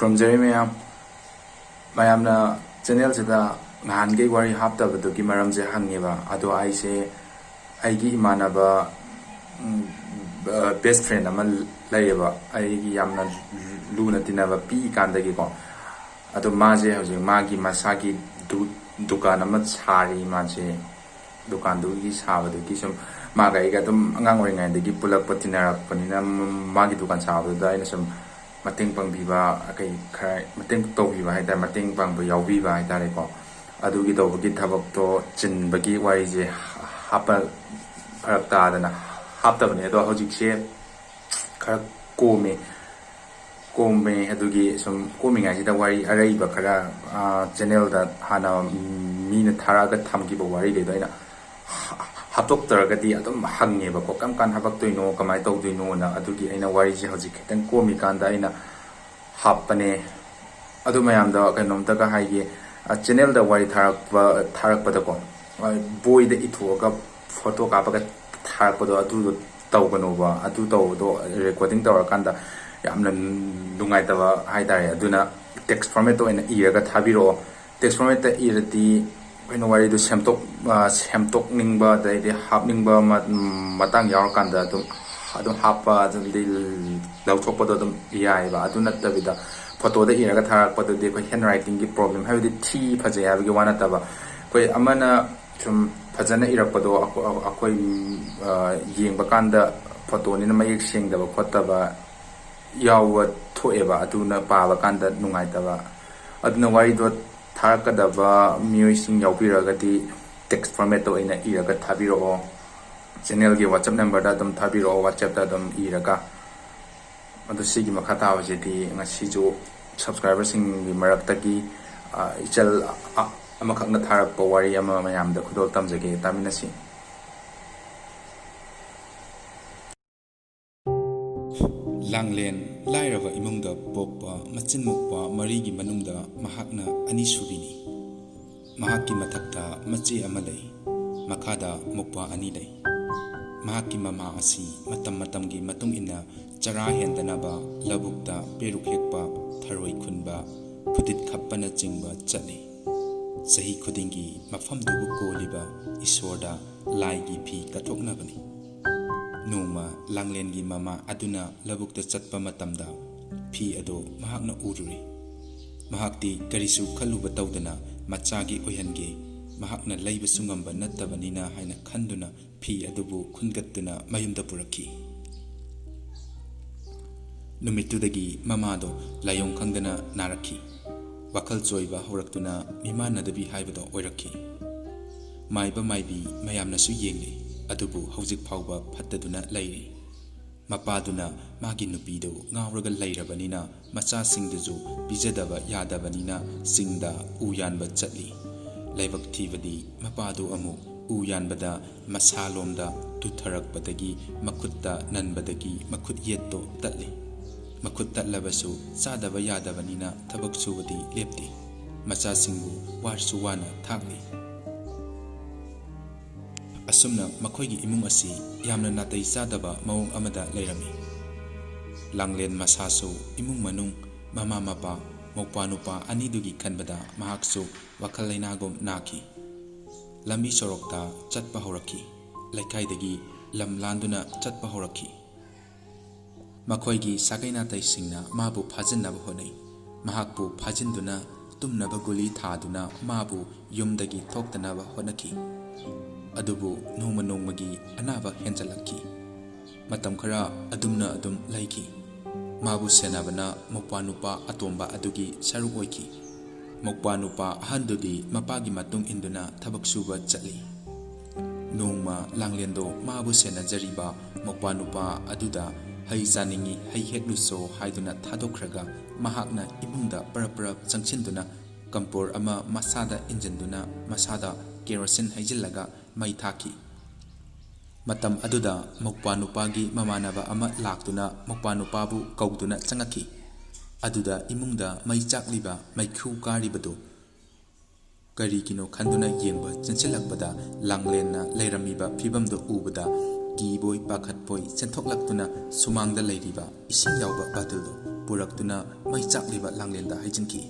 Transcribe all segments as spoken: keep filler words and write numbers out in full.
ꯈꯨꯔꯨꯝꯖꯔꯤ ꯃꯌꯥꯝ꯫ ꯃꯌꯥꯝꯅ ꯆꯦꯅꯦꯜꯁꯤꯗ ꯅꯍꯥꯟꯈꯩ ꯋꯥꯔꯤ ꯍꯥꯞꯇꯕꯗꯨꯒꯤ ꯃꯔꯝꯁꯦ ꯍꯪꯉꯦꯕ꯫ ꯑꯗꯣ ꯑꯩꯁꯦ ꯑꯩꯒꯤ ꯏꯃꯥꯟꯅꯕ, ꯎꯝ, ꯕꯦꯁ ꯐ꯭ꯔꯦꯟ ꯑꯃ ꯂꯩꯌꯦꯕ, ꯑꯩꯒꯤ ꯌꯥꯝꯅ ꯂꯨꯅ ꯇꯤꯟꯅꯕ ꯄꯤꯛꯏꯀꯥꯟꯗꯒꯤꯀꯣ꯫ ꯑꯗꯣ ꯃꯥꯁꯦ ꯍꯧꯖꯤꯛ ꯃꯥꯒꯤ ꯃꯁꯥꯒꯤ ꯗꯨ-, ꯗꯨꯀꯥꯟ ꯑꯃ ꯁꯥꯔꯤ꯫ ꯃꯥꯁꯦ ꯗꯨꯀꯥꯟꯗꯨꯒꯤ ꯁꯥꯕꯗꯨꯒꯤ ꯁꯨꯝ ꯃꯥꯒ ꯑꯩꯒ ꯑꯗꯨꯝ ꯑꯉꯥꯡ ꯑꯣꯏꯔꯤꯉꯩꯗꯒꯤ ꯄꯨꯜꯂꯛꯄ ꯇꯤꯟꯅꯔꯛꯄꯅꯤꯅ, ꯃꯥꯒꯤ ꯗꯨꯀꯥꯟ ꯁꯥꯕꯗꯨꯗ ꯑꯩꯅ ꯁꯨꯝ ꯃꯇꯦꯡ ꯄꯥꯡꯕꯤꯕ, ꯀꯩ ꯈꯔ ꯃꯇꯦꯡ ꯇꯧꯕꯤꯕ ꯍꯥꯏꯇꯥꯔꯦ, ꯃꯇꯦꯡ ꯄꯥꯡꯕ ꯌꯥꯎꯕꯤꯕ ꯍꯥꯏꯇꯥꯔꯦꯀꯣ꯫ ꯑꯗꯨꯒꯤ ꯇꯧꯕꯒꯤ ꯊꯕꯛꯇꯣ ꯆꯤꯟꯕꯒꯤ ꯋꯥꯔꯤꯁꯦ ꯍꯥꯞꯄ ꯐꯔꯛ ꯇꯥꯗꯅ ꯍꯥꯞꯇꯕꯅꯦ꯫ ꯑꯗꯣ ꯍꯧꯖꯤꯛꯁꯦ ꯈꯔ ꯀꯣꯝꯃꯦ꯫ ꯀꯣꯝꯃꯦ꯫ ꯑꯗꯨꯒꯤ ꯁꯨꯝ ꯀꯣꯝꯃꯤꯉꯩꯁꯤꯗ ꯋꯥꯔꯤ ꯑꯔꯩꯕ ꯈꯔ, ꯑꯥ, ꯆꯦꯅꯦꯜꯗ ꯍꯥꯟꯅ ꯃꯤꯅ ꯊꯥꯔꯛꯑꯒ ꯊꯝꯈꯤꯕ ꯋꯥꯔꯤꯈꯩꯗꯣ ꯑꯩꯅ ꯍꯥꯞꯇꯣꯛꯇ꯭ꯔꯒꯗꯤ ꯑꯗꯨꯝ ꯍꯪꯉꯦꯕꯀꯣ, "ꯀꯔꯝ ꯀꯥꯟꯗ ꯍꯥꯄꯛꯇꯣꯏꯅꯣ, ꯀꯃꯥꯏꯅ ꯇꯧꯗꯣꯏꯅꯣꯅ?" ꯑꯗꯨꯒꯤ ꯑꯩꯅ ꯋꯥꯔꯤꯁꯦ ꯍꯧꯖꯤꯛ ꯈꯤꯇꯪ ꯀꯣꯝꯃꯤꯀꯥꯟꯗ ꯑꯩꯅ ꯍꯥꯞꯄꯅꯦ꯫ ꯑꯗꯨ ꯃꯌꯥꯝꯗ ꯀꯩꯅꯣꯝꯇꯒ ꯍꯥꯏꯒꯦ, ꯑ, ꯆꯦꯅꯦꯜꯗ ꯋꯥꯔꯤ ꯊꯥꯔꯛꯄ, ꯊꯥꯔꯛꯄꯗꯀꯣ, ꯑ, ꯕꯣꯏꯗ ꯏꯊꯣꯛꯑꯒ ꯐꯣꯇꯣ ꯀꯥꯞꯄꯒ ꯊꯥꯔꯛꯄꯗꯣ ꯑꯗꯨꯗꯣ ꯇꯧꯒꯅꯣꯕ꯫ ꯑꯗꯨ ꯇꯧꯕꯗꯣ ꯔꯦꯀꯣꯔꯗꯤꯡ ꯇꯧꯔꯀꯥꯟꯗ ꯌꯥꯝꯅ ꯅꯨꯡꯉꯥꯏꯇꯕ ꯍꯥꯏꯇꯥꯔꯦ꯫ ꯑꯗꯨꯅ ꯇꯦꯛꯁ ꯐꯣꯔꯃꯦꯠꯇ ꯑꯣꯏꯅ ꯏꯔꯒ ꯊꯥꯕꯤꯔꯛꯑꯣ꯫ ꯇꯦꯛꯁ ꯐꯣꯔꯃꯦꯠꯇ ꯏꯔꯗꯤ ꯑꯩꯈꯣꯏꯅ ꯋꯥꯔꯤꯗꯣ ꯁꯦꯝꯗꯣꯛ-, ꯑ, ꯁꯦꯝꯗꯣꯛꯅꯤꯡꯕ, ꯑꯗꯩꯗꯤ ꯍꯥꯞꯅꯤꯡꯕ ꯃ-, ꯃꯇꯥꯡ ꯌꯥꯎꯔꯀꯥꯟꯗ ꯑꯗꯨꯝ, ꯑꯗꯨꯝ ꯍꯥꯞꯄ, ꯑꯗꯨꯗꯤ ꯂꯧꯊꯣꯛꯄꯗꯣ ꯑꯗꯨꯝ ꯌꯥꯏꯑꯕ꯫ ꯑꯗꯨ ꯅꯠꯇꯕꯤꯗ ꯐꯣꯇꯣꯗ ꯏꯔꯒ ꯊꯥꯔꯛꯄꯗꯨꯗꯤ ꯑꯩꯈꯣꯏ ꯍꯦꯟ ꯔꯥꯏꯇꯤꯡꯒꯤ ꯄ꯭ꯔꯣꯕ꯭ꯂꯦꯝ, ꯍꯥꯏꯕꯗꯤ ꯊꯤ ꯐꯖꯩ ꯍꯥꯏꯕꯒꯤ ꯋꯥ ꯅꯠꯇꯕ, ꯑꯩꯈꯣꯏ ꯑꯃꯅ ꯁꯨꯝ ꯐꯖꯅ ꯏꯔꯛꯄꯗꯣ ꯑꯩꯈꯣ-, ꯑꯩꯈꯣꯏ, ꯑ, ꯌꯦꯡꯕ ꯀꯥꯟꯗ ꯐꯣꯇꯣꯅꯤꯅ ꯃꯌꯦꯛ ꯁꯦꯡꯗꯕ ꯈꯣꯠꯇꯕ ꯌꯥꯎꯕ ꯊꯣꯛꯑꯦꯕ, ꯑꯗꯨꯅ ꯄꯥꯕ ꯀꯥꯟꯗ ꯅꯨꯡꯉꯥꯏꯇꯕ꯫ ꯑꯗꯨꯅ ꯋꯥꯔꯤꯗꯣ ꯊꯥꯔꯛꯀꯗꯕ ꯃꯤꯑꯣꯏꯁꯤꯡ ꯌꯥꯎꯕꯤꯔꯒꯗꯤ ꯇꯦꯛꯁ ꯐꯣꯔꯃꯦꯠꯇ ꯑꯣꯏꯅ ꯏꯔꯒ ꯊꯥꯕꯤꯔꯛꯑꯣ꯫ ꯆꯦꯅꯦꯜꯒꯤ WhatsApp ꯅꯝꯕꯔꯗ ꯑꯗꯨꯝ ꯊꯥꯕꯤꯔꯛꯑꯣ, WhatsApp-ꯇ ꯑꯗꯨꯝ ꯏꯔꯒ꯫ ꯑꯗꯨ ꯁꯤꯒꯤ ꯃꯈꯥ ꯇꯥꯕꯁꯤꯗꯤ ꯉꯁꯤꯁꯨ ꯁꯕꯁꯀ꯭ꯔꯥꯏꯕꯔꯁꯤꯡꯒꯤ ꯃꯔꯛꯇꯒꯤ, ꯑ, ꯏꯆꯜ, ꯑ, ꯑꯃꯈꯛꯅ ꯊꯥꯔꯛꯄ ꯋꯥꯔꯤ ꯑꯃ ꯃꯌꯥꯝꯗ ꯈꯨꯗꯣꯜ ꯇꯝꯖꯒꯦ, ꯇꯥꯃꯤꯟꯅꯁꯤ꯫ ꯂꯥꯡꯂꯦꯟ ꯂꯥꯏꯔꯕ ꯏꯃꯨꯡꯗ ꯄꯣꯛꯄ ꯃꯆꯤꯟ ꯃꯧꯄ꯭ꯋꯥ ꯃꯔꯤꯒꯤ ꯃꯅꯨꯡꯗ ꯃꯍꯥꯛꯅ ꯑꯅꯤꯁꯨꯕꯤꯅꯤ꯫ ꯃꯍꯥꯛꯀꯤ ꯃꯊꯛꯇ ꯃꯆꯦ ꯑꯃ ꯂꯩ꯫ ꯃꯈꯥꯗ ꯃꯧꯄ꯭ꯋꯥ ꯑꯅꯤ ꯂꯩ꯫ ꯃꯍꯥꯛꯀꯤ ꯃꯃꯥ ꯑꯁꯤ ꯃꯇꯝ ꯃꯇꯝꯒꯤ ꯃꯇꯨꯡ ꯏꯟꯅ ꯆꯔꯥ ꯍꯦꯟꯗꯅꯕ ꯂꯧꯕꯨꯛꯇ ꯄꯦꯔꯨꯛ ꯍꯦꯛꯄ, ꯊꯔꯣꯏ ꯈꯨꯟꯕ, ꯐꯨꯇꯤꯠ ꯈꯞꯄꯅꯆꯤꯡꯕ ꯆꯠꯂꯤ꯫ ꯆꯍꯤ ꯈꯨꯗꯤꯡꯒꯤ ꯃꯐꯝꯗꯨꯕꯨ ꯀꯣꯜꯂꯤꯕ ꯏꯁꯣꯔꯗ ꯂꯥꯏꯒꯤ ꯐꯤ ꯀꯠꯊꯣꯛꯅꯕꯅꯤ꯫ ꯅꯣꯡꯃ ꯂꯥꯡꯂꯦꯟꯒꯤ ꯃꯃꯥ ꯑꯗꯨꯅ ꯂꯧꯕꯨꯛꯇ ꯆꯠꯄ ꯃꯇꯝꯗ ꯐꯤ ꯑꯗꯨ ꯃꯍꯥꯛꯅ ꯎꯔꯨꯔꯦ꯫ ꯃꯍꯥꯛꯇꯤ ꯀꯔꯤꯁꯨ ꯈꯜꯂꯨꯕ ꯇꯧꯗꯅ ꯃꯆꯥꯒꯤ ꯑꯣꯏꯍꯟꯒꯦ, ꯃꯍꯥꯛꯅ ꯂꯩꯕꯁꯨ ꯉꯝꯕ ꯅꯠꯇꯕꯅꯤꯅ ꯍꯥꯏꯅ ꯈꯟꯗꯨꯅ ꯐꯤ ꯑꯗꯨꯕꯨ ꯈꯨꯟꯒꯠꯇꯨꯅ ꯃꯌꯨꯝꯗ ꯄꯨꯔꯛꯈꯤ꯫ ꯅꯨꯃꯤꯠꯇꯨꯗꯒꯤ ꯃꯃꯥꯗꯣ ꯂꯥꯏꯑꯣꯡ ꯈꯪꯗꯅ ꯅꯥꯔꯛꯈꯤ꯫ ꯋꯥꯈꯜ ꯆꯣꯏꯕ ꯍꯧꯔꯛꯇꯨꯅ ꯃꯤꯃꯥꯟꯅꯗꯕꯤ ꯍꯥꯏꯕꯗꯣ ꯑꯣꯏꯔꯛꯈꯤ꯫ ꯃꯥꯏꯕ ꯃꯥꯏꯕꯤ ꯃꯌꯥꯝꯅꯁꯨ ꯌꯦꯡꯂꯤ, ꯑꯗꯨꯕꯨ ꯍꯧꯖꯤꯛ ꯐꯥꯎꯕ ꯐꯠꯇꯗꯨꯅ ꯂꯩꯔꯤ꯫ ꯃꯄꯥꯗꯨꯅ ꯃꯥꯒꯤ ꯅꯨꯄꯤꯗꯨ ꯉꯥꯎꯔꯒ ꯂꯩꯔꯕꯅꯤꯅ ꯃꯆꯥꯁꯤꯡꯗꯨꯁꯨ ꯄꯤꯖꯗꯕ ꯌꯥꯗꯕꯅꯤꯅ ꯆꯤꯡꯗ ꯎ ꯌꯥꯟꯕ ꯆꯠꯂꯤ꯫ ꯂꯥꯏꯕꯛ ꯊꯤꯕꯗꯤ ꯃꯄꯥꯗꯨ ꯑꯃꯨꯛ ꯎ ꯌꯥꯟꯕꯗ ꯃꯁꯥꯂꯣꯝꯗ ꯇꯨꯊꯔꯛꯄꯗꯒꯤ ꯃꯈꯨꯠꯇ ꯅꯟꯕꯗꯒꯤ ꯃꯈꯨꯠ ꯌꯦꯠꯇꯣ ꯇꯠꯂꯤ꯫ ꯃꯈꯨꯠ ꯇꯠꯂꯕꯁꯨ ꯆꯥꯗꯕ ꯌꯥꯗꯕꯅꯤꯅ ꯊꯕꯛ ꯁꯨꯕꯗꯤ ꯂꯦꯞꯇꯦ꯫ ꯃꯆꯥꯁꯤꯡꯕꯨ ꯋꯥꯔꯁꯨ ꯋꯥꯅ ꯊꯥꯛꯂꯤ꯫ ꯑꯁꯨꯝꯅ ꯃꯈꯣꯏꯒꯤ ꯏꯃꯨꯡ ꯑꯁꯤ ꯌꯥꯝꯅ ꯅꯥꯇꯩ ꯆꯥꯗꯕ ꯃꯑꯣꯡ ꯑꯃꯗ ꯂꯩꯔꯝꯃꯤ꯫ ꯂꯥꯡꯂꯦꯟ ꯃꯁꯥꯁꯨ ꯏꯃꯨꯡ ꯃꯅꯨꯡ, ꯃꯃꯥ ꯃꯄꯥ, ꯃꯧꯄ꯭ꯋꯥ ꯅꯨꯄꯥ ꯑꯅꯤꯗꯨꯒꯤ ꯈꯟꯕꯗ ꯃꯍꯥꯛꯁꯨ ꯋꯥꯈꯜ ꯂꯩꯅꯥꯒꯨꯝ ꯅꯥꯈꯤ꯫ ꯂꯝꯕꯤ ꯁꯣꯔꯣꯛꯇ ꯆꯠꯄ ꯍꯧꯔꯛꯈꯤ꯫ ꯂꯩꯀꯥꯏꯗꯒꯤ ꯂꯝ ꯂꯥꯟꯗꯨꯅ ꯆꯠꯄ ꯍꯧꯔꯛꯈꯤ꯫ ꯃꯈꯣꯏꯒꯤ ꯁꯥꯒꯩ ꯅꯥꯇꯩꯁꯤꯡꯅ ꯃꯥꯕꯨ ꯐꯥꯖꯤꯟꯅꯕ ꯍꯣꯠꯅꯩ꯫ ꯃꯍꯥꯛꯄꯨ ꯐꯥꯖꯤꯟꯗꯨꯅ ꯇꯨꯝꯅꯕ ꯒꯨꯂꯤ ꯊꯥꯗꯨꯅ ꯃꯥꯕꯨ ꯌꯨꯝꯗꯒꯤ ꯊꯣꯛꯇꯅꯕ ꯍꯣꯠꯅꯈꯤ꯫ ꯑꯗꯨꯕꯨ ꯅꯣꯡꯃ ꯅꯣꯡꯃꯒꯤ ꯑꯅꯥꯕ ꯍꯦꯟꯖꯜꯂꯛꯈꯤ꯫ ꯃꯇꯝ ꯈꯔ ꯑꯗꯨꯝꯅ ꯑꯗꯨꯝ ꯂꯩꯈꯤ꯫ ꯃꯥꯕꯨ ꯁꯦꯟꯅꯕꯅ ꯃꯧꯄ꯭ꯋꯥ ꯅꯨꯄꯥ ꯑꯇꯣꯝꯕ ꯑꯗꯨꯒꯤ ꯁꯔꯨꯛ ꯑꯣꯏꯈꯤ꯫ ꯃꯧꯄ꯭ꯋꯥ ꯅꯨꯄꯥ ꯑꯍꯟꯗꯨꯗꯤ ꯃꯄꯥꯒꯤ ꯃꯇꯨꯡ ꯏꯟꯗꯨꯅ ꯊꯕꯛ ꯁꯨꯕ ꯆꯠꯂꯤ꯫ ꯅꯣꯡꯃ ꯂꯥꯡꯂꯦꯟꯗꯣ ꯃꯥꯕꯨ ꯁꯦꯟꯅꯖꯔꯤꯕ ꯃꯧꯄ꯭ꯋꯥ ꯅꯨꯄꯥ ꯑꯗꯨꯗ "ꯍꯩ ꯆꯥꯅꯤꯡꯏ, ꯍꯩ ꯍꯦꯛꯂꯨꯆꯣ" ꯍꯥꯏꯗꯨꯅ ꯊꯥꯗꯣꯛꯈ꯭ꯔꯒ ꯃꯍꯥꯛꯅ ꯏꯃꯨꯡꯗ ꯄꯔꯞ ꯄꯔꯞ ꯆꯪꯁꯤꯟꯗꯨꯅ ꯀꯝꯄꯣꯔ ꯑꯃ ꯃꯁꯥꯗ ꯏꯟꯖꯤꯟꯗꯨꯅ ꯃꯁꯥꯗ ꯀꯦꯔꯣꯁꯤꯟ ꯍꯩꯖꯤꯜꯂꯒ ꯃꯩ ꯊꯥꯈꯤ꯫ ꯃꯇꯝ ꯑꯗꯨꯗ ꯃꯧꯄ꯭ꯋꯥ ꯅꯨꯄꯥꯒꯤ ꯃꯃꯥꯟꯅꯕ ꯑꯃ ꯂꯥꯛꯇꯨꯅ ꯃꯧꯄ꯭ꯋꯥ ꯅꯨꯄꯥꯕꯨ ꯀꯧꯗꯨꯅ ꯆꯪꯉꯛꯈꯤ꯫ ꯑꯗꯨꯗ ꯏꯃꯨꯡꯗ ꯃꯩ ꯆꯥꯛꯂꯤꯕ ꯃꯩꯈꯨ ꯀꯥꯔꯤꯕꯗꯨ ꯀꯔꯤꯒꯤꯅꯣ ꯈꯟꯗꯨꯅ ꯌꯦꯡꯕ ꯆꯪꯁꯤꯜꯂꯛꯄꯗ ꯂꯥꯡꯂꯦꯟꯅ ꯂꯩꯔꯝꯃꯤꯕ ꯐꯤꯕꯝꯗꯨ ꯎꯕꯗ ꯀꯤꯕꯣꯏ ꯄꯥꯈꯠꯄꯣꯏ ꯆꯦꯟꯊꯣꯛꯂꯛꯇꯨꯅ ꯁꯨꯃꯥꯡꯗ ꯂꯩꯔꯤꯕ ꯏꯁꯤꯡ ꯌꯥꯎꯕ ꯕꯥꯇꯤꯜꯗꯨ ꯄꯨꯔꯛꯇꯨꯅ ꯃꯩ ꯆꯥꯛꯂꯤꯕ ꯂꯥꯡꯂꯦꯟꯗ ꯍꯩꯖꯤꯟꯈꯤ꯫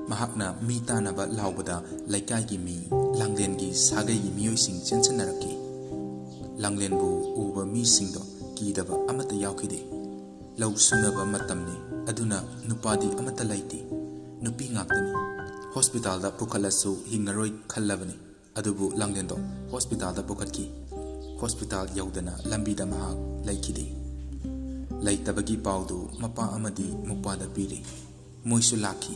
ꯃꯍꯥꯛꯅ ꯃꯤ ꯇꯥꯅꯕ ꯂꯥꯎꯕꯗ ꯂꯩꯀꯥꯏꯒꯤ ꯃꯤ, ꯂꯥꯡꯂꯦꯟꯒꯤ ꯁꯥꯒꯩꯒꯤ ꯃꯤꯑꯣꯏꯁꯤꯡ ꯆꯦꯟꯁꯤꯟꯅꯔꯛꯈꯤ꯫ ꯂꯥꯡꯂꯦꯟꯕꯨ ꯎꯕ ꯃꯤꯁꯤꯡꯗꯣ ꯀꯤꯗꯕ ꯑꯃꯠꯇ ꯌꯥꯎꯈꯤꯗꯦ꯫ ꯂꯧ ꯁꯨꯅꯕ ꯃꯇꯝꯅꯤ, ꯑꯗꯨꯅ ꯅꯨꯄꯥꯗꯤ ꯑꯃꯠꯇ ꯂꯩꯇꯦ꯫ ꯅꯨꯄꯤ ꯉꯥꯛꯇꯅꯤ꯫ ꯍꯣꯁꯄꯤꯇꯥꯜꯗ ꯄꯨꯈꯠꯂꯁꯨ ꯍꯤꯡꯉꯔꯣꯏ ꯈꯜꯂꯕꯅꯤ꯫ ꯑꯗꯨꯕꯨ ꯂꯥꯡꯂꯦꯟꯗꯣ ꯍꯣꯁꯄꯤꯇꯥꯜꯗ ꯄꯨꯈꯠꯈꯤ꯫ ꯍꯣꯁꯄꯤꯇꯥꯜ ꯌꯧꯗꯅ ꯂꯝꯕꯤꯗ ꯃꯍꯥꯛ ꯂꯩꯈꯤꯗꯦ꯫ ꯂꯩꯇꯕꯒꯤ ꯄꯥꯎꯗꯨ ꯃꯄꯥ ꯑꯃꯗꯤ ꯃꯧꯄ꯭ꯋꯥꯗ ꯄꯤꯔꯦ꯫ ꯃꯣꯏꯁꯨ ꯂꯥꯛꯈꯤ꯫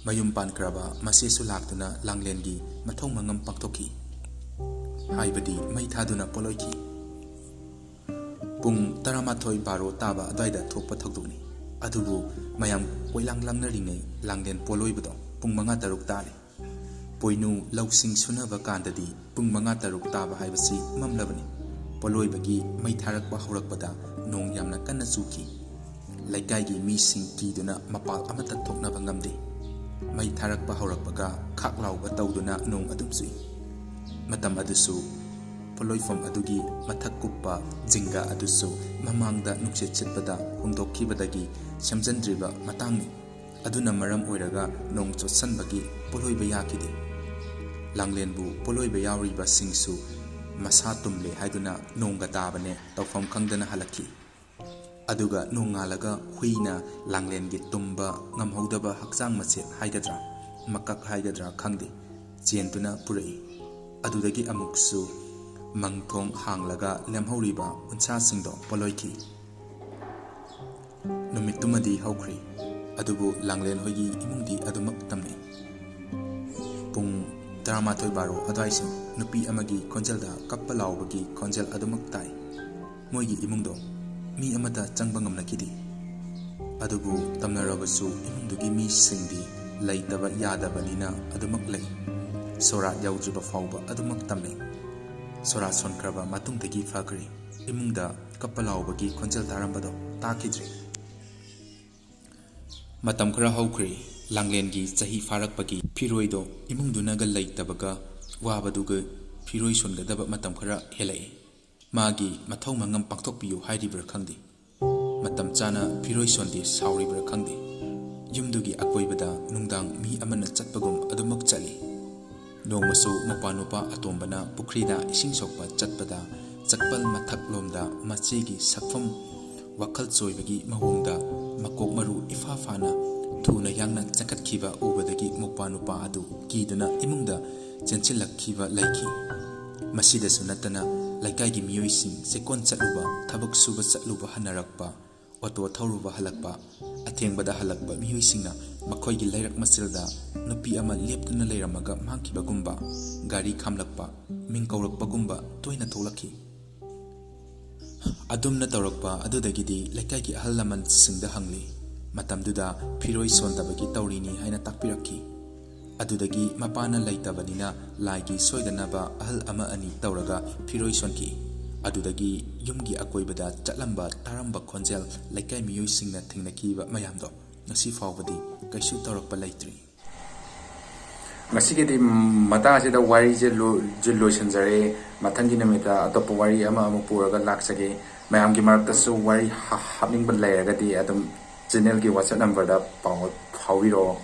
ꯃꯌꯨꯝ ꯄꯥꯟꯈ꯭ꯔꯕ ꯃꯆꯦꯁꯨ ꯂꯥꯛꯇꯨꯅ ꯂꯥꯡꯂꯦꯟꯒꯤ ꯃꯊꯧ ꯃꯉꯝ ꯄꯥꯡꯊꯣꯛꯈꯤ꯫ ꯍꯥꯏꯕꯗꯤ ꯃꯩ ꯊꯥꯗꯨꯅ ꯄꯣꯠꯂꯣꯏꯈꯤ꯫ ꯄꯨꯡ ꯇꯔꯥꯃꯥꯊꯣꯏ ꯕꯥꯔꯣ ꯇꯥꯕ ꯑꯗꯨꯋꯥꯏꯗ ꯊꯣꯛꯄ ꯊꯧꯗꯣꯛꯅꯤ꯫ ꯑꯗꯨꯕꯨ ꯃꯌꯥꯝ ꯀꯣꯏꯂꯥꯡ ꯂꯥꯡꯅꯔꯤꯉꯩ ꯂꯥꯡꯂꯦꯟ ꯄꯣꯠꯂꯣꯏꯕꯗꯣ ꯄꯨꯡ ꯃꯉꯥ ꯇꯔꯨꯛ ꯇꯥꯔꯦ꯫ ꯄꯣꯏꯅꯨ ꯂꯧꯁꯤꯡ ꯁꯨꯅꯕ ꯀꯥꯟꯗꯗꯤ ꯄꯨꯡ ꯃꯉꯥ ꯇꯔꯨꯛ ꯇꯥꯕ ꯍꯥꯏꯕꯁꯤ ꯃꯝꯂꯕꯅꯤ꯫ ꯄꯣꯠꯂꯣꯏꯕꯒꯤ ꯃꯩ ꯊꯥꯔꯛꯄ ꯍꯧꯔꯛꯄꯗ ꯅꯣꯡ ꯌꯥꯝꯅ ꯀꯟꯅ ꯆꯨꯈꯤ꯫ ꯂꯩꯀꯥꯏꯒꯤ ꯃꯤꯁꯤꯡ ꯀꯤꯗꯨꯅ ꯃꯄꯥꯜ ꯑꯃꯠꯇ ꯊꯣꯛꯅꯕ ꯉꯝꯗꯦ꯫ ꯃꯩ ꯊꯥꯔꯛꯄ ꯍꯧꯔꯛꯄꯒ ꯈꯥꯛ ꯂꯥꯎꯕ ꯇꯧꯗꯨꯅ ꯅꯣꯡ ꯑꯗꯨꯝ ꯆꯨꯏ꯫ ꯃꯇꯝ ꯑꯗꯨꯁꯨ ꯄꯣꯠꯂꯣꯏꯐꯝ ꯑꯗꯨꯒꯤ ꯃꯊꯛ ꯀꯨꯞꯄ ꯖꯤꯡꯒ ꯑꯗꯨꯁꯨ ꯃꯃꯥꯡꯗ ꯅꯨꯡꯁꯤꯠ ꯁꯤꯠꯄꯗ ꯍꯨꯝꯗꯣꯛꯈꯤꯕꯗꯒꯤ ꯁꯦꯝꯖꯤꯟꯗ꯭ꯔꯤꯕ ꯃꯇꯥꯡꯅꯤ꯫ ꯑꯗꯨꯅ ꯃꯔꯝ ꯑꯣꯏꯔꯒ ꯅꯣꯡ ꯆꯣꯠꯁꯟꯕꯒꯤ ꯄꯣꯠꯂꯣꯏꯕ ꯌꯥꯈꯤꯗꯦ꯫ ꯂꯥꯡꯂꯦꯟꯕꯨ ꯄꯣꯠꯂꯣꯏꯕ ꯌꯥꯎꯔꯤꯕꯁꯤꯡꯁꯨ ꯃꯁꯥ ꯇꯨꯝꯂꯦ ꯍꯥꯏꯗꯨꯅ ꯅꯣꯡꯒ ꯇꯥꯕꯅꯦ ꯇꯧꯐꯝ ꯈꯪꯗꯅ ꯍꯜꯂꯛꯈꯤ꯫ ꯑꯗꯨꯒ ꯅꯣꯡꯉꯥꯜꯂꯒ ꯍꯨꯏꯅ ꯂꯥꯡꯂꯦꯟꯒꯤ ꯇꯨꯝꯕ ꯉꯝꯍꯧꯗꯕ ꯍꯛꯆꯥꯡ ꯃꯆꯦꯠ ꯍꯥꯏꯒꯗ꯭ꯔꯥ, ꯃꯀꯛ ꯍꯥꯏꯒꯗ꯭ꯔꯥ ꯈꯪꯗꯦ, ꯆꯦꯟꯗꯨꯅ ꯄꯨꯔꯛꯏ꯫ ꯑꯗꯨꯗꯒꯤ ꯑꯃꯨꯛꯁꯨ ꯃꯪꯊꯣꯡ ꯍꯥꯡꯂꯒ ꯂꯦꯝꯍꯧꯔꯤꯕ ꯎꯟꯁꯥꯁꯤꯡꯗꯣ ꯄꯣꯠꯂꯣꯏꯈꯤ꯫ ꯅꯨꯃꯤꯠꯇꯨꯃꯗꯤ ꯍꯧꯈ꯭ꯔꯦ, ꯑꯗꯨꯕꯨ ꯂꯥꯡꯂꯦꯟ ꯍꯣꯏꯒꯤ ꯏꯃꯨꯡꯗꯤ ꯑꯗꯨꯃꯛ ꯇꯝꯅꯩ꯫ ꯄꯨꯡ ꯇꯔꯥꯃꯥꯊꯣꯏ ꯕꯥꯔꯣ ꯑꯗꯨꯋꯥꯏꯁꯤ ꯅꯨꯄꯤ ꯑꯃꯒꯤ ꯈꯣꯟꯖꯦꯜꯗ ꯀꯞꯄ ꯂꯥꯎꯕꯒꯤ ꯈꯣꯟꯖꯦꯜ ꯑꯗꯨꯃꯛ ꯇꯥꯏ꯫ ꯃꯣꯏꯒꯤ ꯏꯃꯨꯡꯗꯣ ꯃꯤ ꯑꯃꯠꯇ ꯆꯪꯕ ꯉꯝꯅꯈꯤꯗꯦ꯫ ꯑꯗꯨꯕꯨ ꯇꯝꯅꯔꯕꯁꯨ ꯏꯃꯨꯡꯗꯨꯒꯤ ꯃꯤꯁꯤꯡꯗꯤ ꯂꯩꯇꯕ ꯌꯥꯗꯕꯅꯤꯅ ꯑꯗꯨꯃꯛ ꯂꯩ꯫ ꯁꯣꯔꯥꯠ ꯌꯧꯗ꯭ꯔꯤꯕ ꯐꯥꯎꯕ ꯑꯗꯨꯃꯛ ꯇꯝꯅꯩ꯫ ꯁꯣꯔꯥꯠ ꯁꯣꯟꯈ꯭ꯔꯕ ꯃꯇꯨꯡꯗꯒꯤ ꯐꯈ꯭ꯔꯦ꯫ ꯏꯃꯨꯡꯗ ꯀꯞꯄ ꯂꯥꯎꯕꯒꯤ ꯈꯣꯟꯖꯦꯜ ꯇꯥꯔꯝꯕꯗꯣ ꯇꯥꯈꯤꯗ꯭ꯔꯦ꯫ ꯃꯇꯝ ꯈꯔ ꯍꯧꯈ꯭ꯔꯦ꯫ ꯂꯥꯡꯂꯦꯟꯒꯤ ꯆꯍꯤ ꯐꯥꯔꯛꯄꯒꯤ ꯐꯤꯔꯣꯏꯗꯣ ꯏꯃꯨꯡꯗꯨꯅꯒ ꯂꯩꯇꯕꯒ ꯋꯥꯕꯗꯨꯒ ꯐꯤꯔꯣꯏ ꯁꯣꯟꯒꯗꯕ ꯃꯇꯝ ꯈꯔ ꯍꯦꯜꯂꯛꯏ꯫ ꯃꯥꯒꯤ ꯃꯊꯧ ꯃꯉꯝ ꯄꯥꯡꯊꯣꯛꯄꯤꯌꯨ ꯍꯥꯏꯔꯤꯕ꯭ꯔꯥ ꯈꯪꯗꯦ꯫ ꯃꯇꯝ ꯆꯥꯅ ꯐꯤꯔꯣꯏ ꯁꯣꯟꯗꯦ ꯁꯥꯎꯔꯤꯕ꯭ꯔꯥ ꯈꯪꯗꯦ꯫ ꯌꯨꯝꯗꯨꯒꯤ ꯑꯀꯣꯏꯕꯗ ꯅꯨꯡꯗꯥꯡ ꯃꯤ ꯑꯃꯅ ꯆꯠꯄꯒꯨꯝ ꯑꯗꯨꯃꯛ ꯆꯠꯂꯤ꯫ ꯅꯣꯡꯃꯁꯨ ꯃꯄꯥ ꯅꯨꯄꯥ ꯑꯇꯣꯝꯕꯅ ꯄꯨꯈ꯭ꯔꯤꯗ ꯏꯁꯤꯡ ꯁꯣꯛꯄ ꯆꯠꯄꯗ ꯆꯠꯄꯜ ꯃꯊꯛꯂꯣꯝꯗ ꯃꯆꯦꯒꯤ ꯁꯛꯐꯝ ꯋꯥꯈꯜ ꯆꯣꯏꯕꯒꯤ ꯃꯑꯣꯡꯗ ꯃꯀꯣꯛ ꯃꯔꯨ ꯏꯐꯥ ꯐꯥꯅ ꯊꯨꯅ ꯌꯥꯡꯅ ꯆꯦꯟꯈꯠꯈꯤꯕ ꯎꯕꯗꯒꯤ ꯃꯄꯥ ꯅꯨꯄꯥ ꯑꯗꯨ ꯀꯤꯗꯨꯅ ꯏꯃꯨꯡꯗ ꯆꯦꯟꯁꯤꯜꯂꯛꯈꯤꯕ ꯂꯩꯈꯤ꯫ ꯃꯁꯤꯗꯁꯨ ꯅꯠꯇꯅ ꯂꯩꯀꯥꯏꯒꯤ ꯃꯤꯑꯣꯏꯁꯤꯡ ꯆꯦꯛꯀꯣꯟ ꯆꯠꯂꯨꯕ, ꯊꯕꯛ ꯁꯨꯕ ꯆꯠꯂꯨꯕ ꯍꯟꯅꯔꯛꯄ, ꯑꯣꯇꯣ ꯊꯧꯔꯨꯕ ꯍꯜꯂꯛꯄ, ꯑꯊꯦꯡꯕꯗ ꯍꯜꯂꯛꯄ ꯃꯤꯑꯣꯏꯁꯤꯡꯅ ꯃꯈꯣꯏꯒꯤ ꯂꯩꯔꯛ ꯃꯆꯤꯜꯗ ꯅꯨꯄꯤ ꯑꯃ ꯂꯦꯞꯇꯨꯅ ꯂꯩꯔꯝꯃꯒ ꯃꯥꯡꯈꯤꯕꯒꯨꯝꯕ, ꯒꯥꯔꯤ ꯈꯥꯝꯂꯛꯄ, ꯃꯤꯡ ꯀꯧꯔꯛꯄꯒꯨꯝꯕ ꯇꯣꯏꯅ ꯊꯣꯛꯂꯛꯈꯤ꯫ ꯑꯗꯨꯝꯅ ꯇꯧꯔꯛꯄ ꯑꯗꯨꯗꯒꯤꯗꯤ ꯂꯩꯀꯥꯏꯒꯤ ꯑꯍꯜ ꯂꯃꯟꯁꯤꯡꯗ ꯍꯪꯂꯤ꯫ ꯃꯇꯝꯗꯨꯗ ꯐꯤꯔꯣꯏ ꯁꯣꯟꯗꯕꯒꯤ ꯇꯧꯔꯤꯅꯤ ꯍꯥꯏꯅ ꯇꯥꯛꯄꯤꯔꯛꯈꯤ꯫ ꯑꯗꯨꯗꯒꯤ ꯃꯄꯥꯅ ꯂꯩꯇꯕꯅꯤꯅ ꯂꯥꯏꯒꯤ ꯁꯣꯏꯗꯅꯕ ꯑꯍꯜ ꯑꯃ ꯑꯅꯤ ꯇꯧꯔꯒ ꯐꯤꯔꯣꯏ ꯁꯣꯟꯈꯤ꯫ ꯑꯗꯨꯗꯒꯤ ꯌꯨꯝꯒꯤ ꯑꯀꯣꯏꯕꯗ ꯆꯠꯂꯝꯕ ꯇꯥꯔꯝꯕ ꯈꯣꯟꯖꯦꯜ ꯂꯩꯀꯥꯏ ꯃꯤꯑꯣꯏꯁꯤꯡꯅ ꯊꯦꯡꯅꯈꯤꯕ ꯃꯌꯥꯝꯗꯣ ꯉꯁꯤ ꯐꯥꯎꯕꯗꯤ ꯀꯩꯁꯨ ꯇꯧꯔꯛꯄ ꯂꯩꯇ꯭ꯔꯤ꯫ ꯉꯁꯤꯒꯤꯗꯤ ꯃꯇꯥꯡ ꯑꯁꯤꯗ ꯋꯥꯔꯤꯁꯦ ꯂꯣ-, ꯁꯦ ꯂꯣꯏꯁꯤꯟꯖꯔꯦ꯫ ꯃꯊꯪꯒꯤ ꯅꯨꯃꯤꯠꯇ ꯑꯇꯣꯞꯄ ꯋꯥꯔꯤ ꯑꯃ ꯑꯃꯨꯛ ꯄꯨꯔꯒ ꯂꯥꯛꯆꯒꯦ꯫ ꯃꯌꯥꯝꯒꯤ ꯃꯔꯛꯇꯁꯨ ꯋꯥꯔꯤ ꯍꯥ-, ꯍꯥꯞꯅꯤꯡꯕ ꯂꯩꯔꯒꯗꯤ ꯑꯗꯨꯝ channelꯒꯤ WhatsApp numberꯗ ꯄꯥꯎ ꯐꯥꯎꯕꯤꯔꯛꯑꯣ꯫